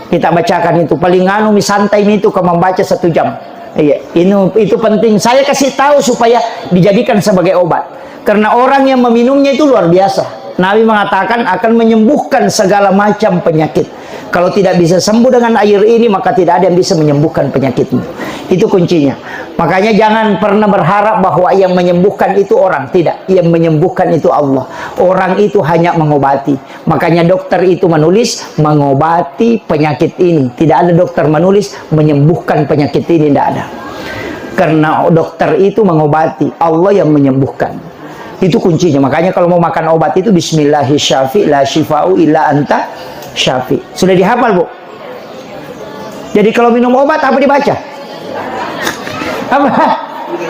Kita bacakan itu. Paling anu mi santai mi itu, kau membaca satu jam. Iya, ini, itu penting. Saya kasih tahu supaya dijadikan sebagai obat. Karena orang yang meminumnya itu luar biasa. Nabi mengatakan akan menyembuhkan segala macam penyakit. Kalau tidak bisa sembuh dengan air ini, maka tidak ada yang bisa menyembuhkan penyakitmu. Itu kuncinya. Makanya jangan pernah berharap bahwa yang menyembuhkan itu orang. Tidak. Yang menyembuhkan itu Allah. Orang itu hanya mengobati. Makanya dokter itu menulis mengobati penyakit ini. Tidak ada dokter menulis menyembuhkan penyakit ini, tidak ada. Karena dokter itu mengobati, Allah yang menyembuhkan. Itu kuncinya. Makanya kalau mau makan obat itu, "Bismillahi syafi, la syifa'u illa anta syafi." Sudah dihafal, Bu? Jadi kalau minum obat apa dibaca? Apa?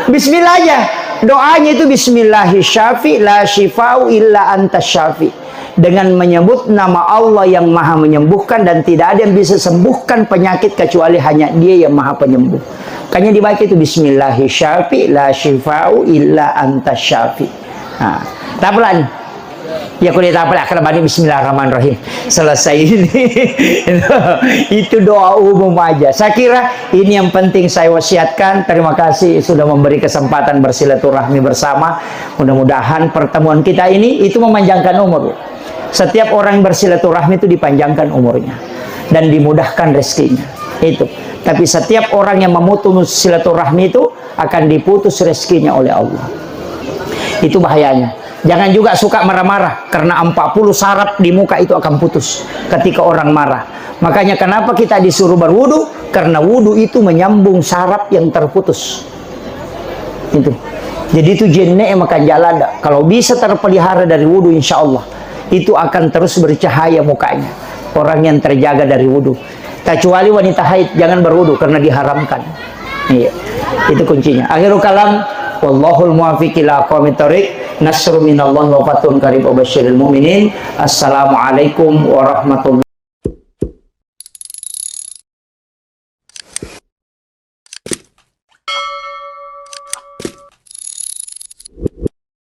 Bismillah aja. Doanya itu, "Bismillahi syafi, la syifa'u illa anta syafi." dengan menyebut nama Allah yang Maha Menyembuhkan, dan tidak ada yang bisa sembuhkan penyakit kecuali hanya Dia yang Maha Penyembuh. Makanya dibaca itu, "Bismillahi syafi la syifau illa anta syafi." Nah, tapelan. Ya, kuliah tapelan, akan bani bismillahirrahmanirrahim. Selesai ini. Itu doa umum aja. Saya kira ini yang penting saya wasiatkan. Terima kasih sudah memberi kesempatan bersilaturahmi bersama. Mudah-mudahan pertemuan kita ini itu memanjangkan umur. Setiap orang bersilaturahmi itu dipanjangkan umurnya dan dimudahkan rezekinya. Itu. Tapi setiap orang yang memutus silaturahmi itu akan diputus rezekinya oleh Allah. Itu bahayanya. Jangan juga suka marah-marah, karena empat puluh saraf di muka itu akan putus ketika orang marah. Makanya kenapa kita disuruh berwudu? Karena wudu itu menyambung saraf yang terputus. Itu. Jadi itu jenne makan jalan dah. Kalau bisa terpelihara dari wudu, insya Allah itu akan terus bercahaya mukanya. Orang yang terjaga dari wudu. Kecuali wanita haid, jangan berwudu karena diharamkan. Iya. Itu kuncinya. Akhirul kalam, wallahul muwaffiq ila aqwamit thariq. Nasrun minallahi wa fathun qarib wa basyiril mu'minin. Assalamualaikum warahmatullahi